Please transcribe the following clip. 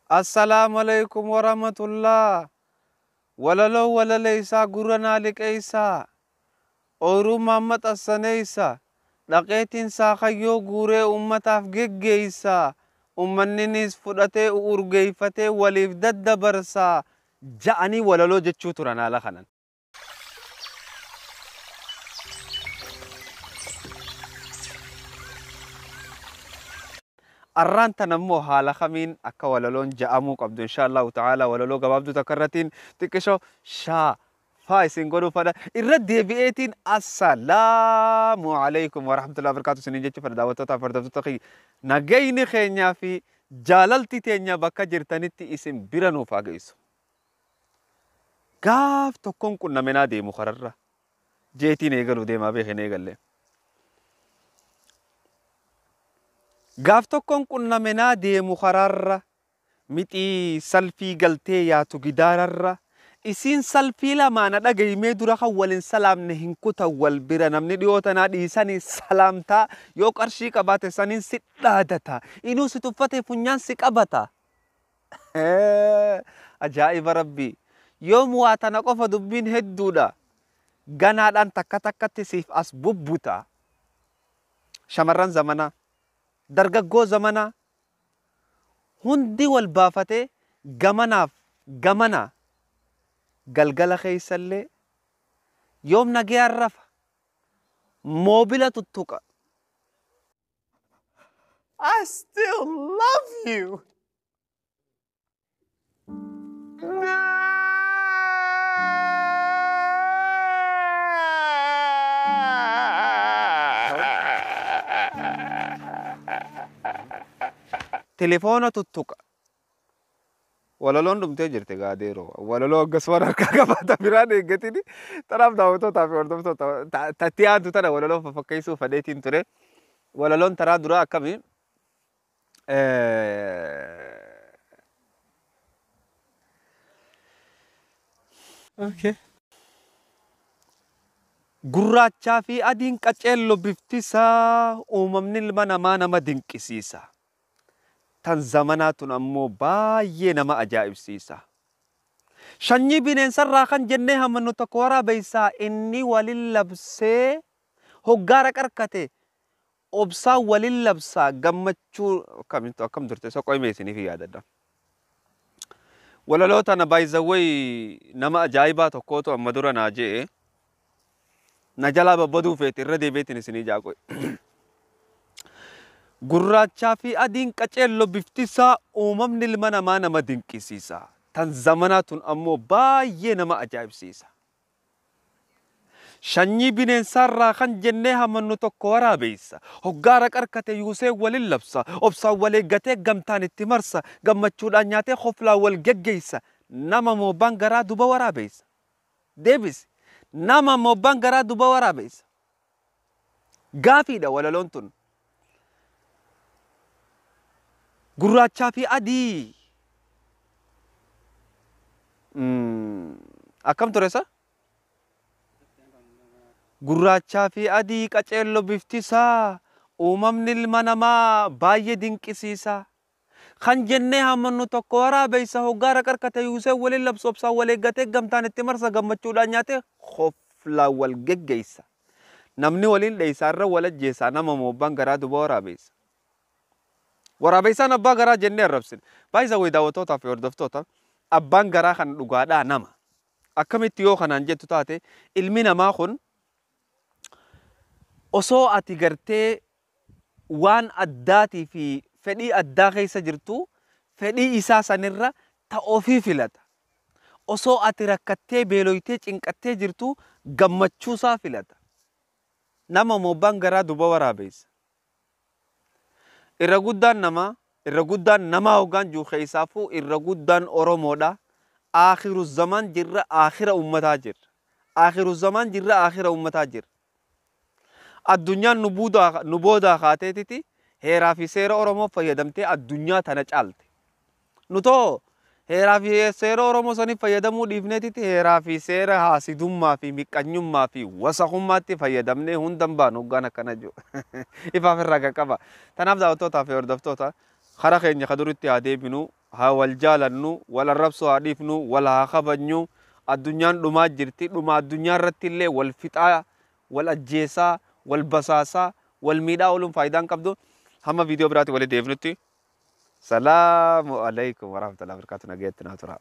Assalaamu alaikum warahmatullah. Walaloo walaleeysaa gurra naa liqeeysaa. Ooyiruu Maamma Xassaneeysa. Dhaqeetiin saakayyoo guuree ummataaf geggeeysa. Ummanniniis fudhatee urgeeyfatee waliif daddabarsa. Ja'anii walaloo jechuu turan haala kanan. Arraan tan ammoo haala kamiin akka walaloon ja'amuu qabdu insha Allahu ta'ala walaloo gabaabduu takka irrattiin xiqqishoo shaa faa isin godhuu fadha irra deebi'eetiin assalaamu alaikum warahmatullahi wabarakatuh isiniin jechuu fadha daawwattootaaf hordoftoota kiyya nagayni keenyaa fi jaalalti teenya bakka jirtanitti isin bira nuuf haa geessu. Gaaf tokkoon qunnamenaa deemu kararra jeetiin eegaluu deemaa beekin eegalle. Gaaf tokkoon qunnamenaa deemu karaarra mixii salfii galtee yaatu gidaararra isiin salfii lamaana dhagayimee dura kan walin salaamne hin kutan wal bira namni dhiyoo tanaa dhiisanii salaamtaa yoo qarshii qabaate saniin si dhaadata inuu si tuffate funyaan si qabata. Ajaa'iba rabbii yoom waa tana qofa dubbiin hedduudha ganaadhaan takka takkatti siif as bubbuta. Shamarran zamanaa dargaggoo zamanaa hundi wal baafatee gamanaaf gamana galgala keeysallee yoom nagayaan rafa moobila tuttuqa. I still love you. Telefoona tuttuqa. Walaloon dhumtee jirti gaadeeroo. Walaloo akkasumaan harkaa qabaata biraan eeggatini. Tanaaf daawwattootaa fi hordoftoota tatti aantu tana walaloo fafakkeessuu fadheetiin ture. Walaloon taraa duraa akkamii? Okay. Gurraachaa fi adiin qaceello bifti isaa uumamni ilma namaa nama dinqisiisa. Tan zamanaa tun ammoo baay'ee nama ajaa'ibsiisa. Sanyii bineensarraa kan jennee hamannu tokko waraabeessaa inni walin labsee hoggaara qarkate obsaa walin labsaa gammachuu akkamittu akkam turte soqoy isiniif yaadadha. Walaloo tana baay'izawwee nama ajaa'ibaa tokkootu amma dura naa je'e na jalaa babbaduu feete irra deebiitiin isinii jaaqoy. Gurraachaa fi adiin qaceello bifti isaa uumamni ilma namaa nama dinqisiisa. Tan zamanaa tun ammoo baay'ee nama ajaa'ibsiisa. Sanyii bineensaarraa kan jennee hamannu tokko waraabeessa. Hoggaara qarkate yuusee walin labsa. Obsaan wal eeggatee gamtaan itti marsa. Gammachuudhaan nyaatee koflaan wal geggeessa. Nama moobbaan garaa duba waraabeessa. Deebisi. Nama moobbaan garaa duba waraabeessa. Gaafiidha walaloon tun. Gurraachaa fi adii. Akkam ture isa? Gurraachaa fi adii qaceello bifti isaa uumamni ilma namaa baay'ee dinqisiisa. Kan jennee hamannu tokko waraabeessa hoggaara qarkate yuusee waliin labsu obsaan wal eeggatee gamtaan itti marsa gammachuudhaan nyaatee koflaan wal geggeessa. Namni waliin dheessaa irra wal ajjeessaa nama moobbaan garaa duba waraabeessa. Waraabeessaan abbaa garaa jennee arrabsine. Baay'isa wayi daawwattootaa fi hordoftoota abbaan garaa kan dhugaadhaa nama. Akkamitti yoo kanaan jettu taate ilmi namaa kun osoo ati gartee waan addaatii fi fedhii addaa keessa jirtu fedhii isaa sanirra ta ofii filata. Osoo ati rakkattee beeloytee cinqattee jirtu gammachuusaa filata. Nama moobbaan garaa duba waraabeessa. Irra guddaan namaa irra guddaan namaa hoggaan jiru keessaafuu irra guddaan Oromoodha. Aakhiru zamaan jirra aakhira ummataa jirra. Aakhiru zamaan jirra aakhira ummataa jirra. Addunyaan nu boodaa kaateetiti heeraa fi seera Oromoo fayyadamtee addunyaa tana caalte. Nutoo heeraa fi seera Oromoo saniif fayyadamuu dhiifneetiti heeraa fi seera haasidummaa fi miqqanyummaa fi wasakummaatti fayyadamnee hundan baanu hoggaan akkana jiru. Ifaaf irraa qaqqaba. Tanaaf daawwattootaa fi hordoftoota karaa keenya ka duritti haa deebinu. Haa wal jaalannu, wal arrabsoo haa dhiifnu, wal haa kabajnu. Addunyaan dhumaa jirti. Dhuma addunyaa irratti illee wal fixaa, wal ajjeesaa, wal basaasaa, wal miidhaa ooluun faayidaa hin qabdu. Hamma viidiyoo biraatti walitti deebinutti. Salaamu alaikum warahmatullahi wabarakatuh. Nageetti naa tura.